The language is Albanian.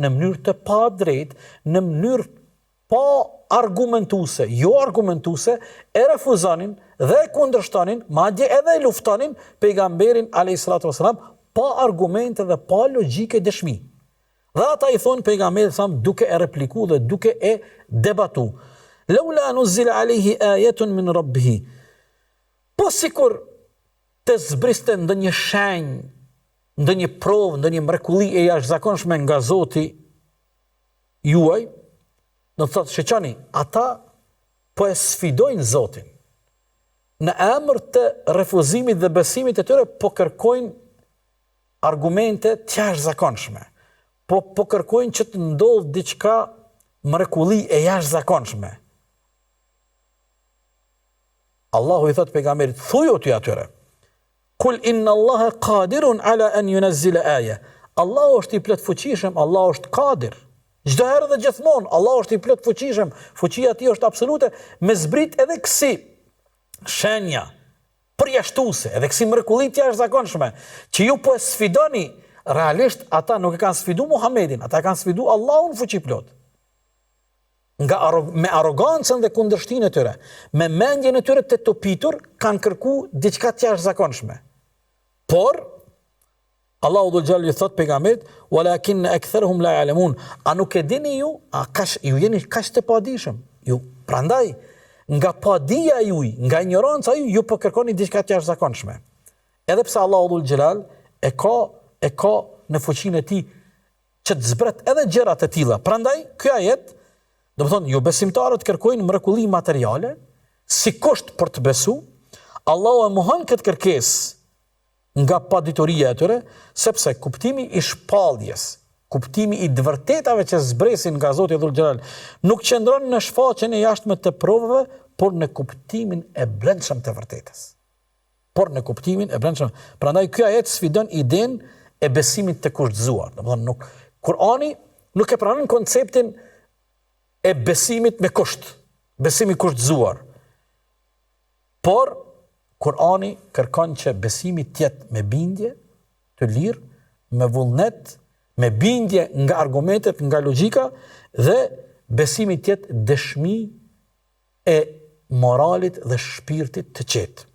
në mënyrë të padrejtë, në mënyrë pa argumentuese, jo argumentuese, e refuzonin dhe e kundërshtonin, madje edhe e luftonin pejgamberin alayhi salatu wasalam pa argumente dhe pa logjikë e dëshmi. Dhe ata i thonë pejgamberit sam duke e repliku dhe duke e debatu. Laula nuzila alayhi ayatun min rabbih. Po sikur të zbriste ndonjë shenjë, ndonjë provë, ndonjë mrekulli e jashtëzakonshme nga Zoti juaj, do të thotë shiqoni, ata po e sfidojnë Zotin. Në emër të refuzimit dhe besimit të tyre po kërkojnë argumente të jashtëzakonshme. Po po kërkojnë që të ndodhë diçka mrekulli e jashtëzakonshme. Allahu i thotë pejgamberit, thuju ti atyre. Kul inna Allaha qadirun ala an yunzila aya. Allahu është i plotfuqishëm, Allahu është kadir. Çdo herë dhe gjithmonë Allahu është i plotfuqishëm, fuqia e tij është absolute, me zbrit edhe kësi shenja përjashtuese, edhe kësi mrekulli të jashtëzakonshme, që ju po e sfidoni, realisht ata nuk e kanë sfidu Muhammedin, ata e kanë sfidu Allahun fuqiplotë. Nga me arrogancën dhe kundërshtinë e tyre, me mendjen e tyre të topitur, kanë kërku diçka të jashtëzakonshme. Por Allahu dhul xhelal i thot pejgamberit, "Walakin aktharuhum la ya'lamun." A nuk e dini ju? A kaq ju jeni kaq të padijshëm? Ju prandaj nga padija juaj, nga injoranca juaj, ju po kërkoni diçka të jashtëzakonshme. Edhe pse Allahu dhul xhelal e ka e ka në fuqinë e tij që të zbret edhe gjëra të tilla. Prandaj ky ajet, domethënë, jobesimtarët kërkojnë mrekulli materiale si kusht për të besu. Allahu e mohon këtë kërkesë nga padituria e tyre, sepse kuptimi i shpalljes, kuptimi i të vërtetave që zbresin nga Zoti Dhul Xhelal, nuk qëndron në shfaqjen e jashtme të provave, por në kuptimin e brendshëm të vërtetës. por në kuptimin e brendshëm. Prandaj ky ajet sfidon idenë e besimit të kushtëzuar. Domethënë nuk Kurani nuk e pranon konceptin e besimit me kusht, besim i kushtëzuar. Por Kurani kërkon që besimi të jetë me bindje të lirë, me vullnet, me bindje nga argumentet, nga logjika dhe besimi të jetë dëshmi e moralit dhe shpirtit të qetë.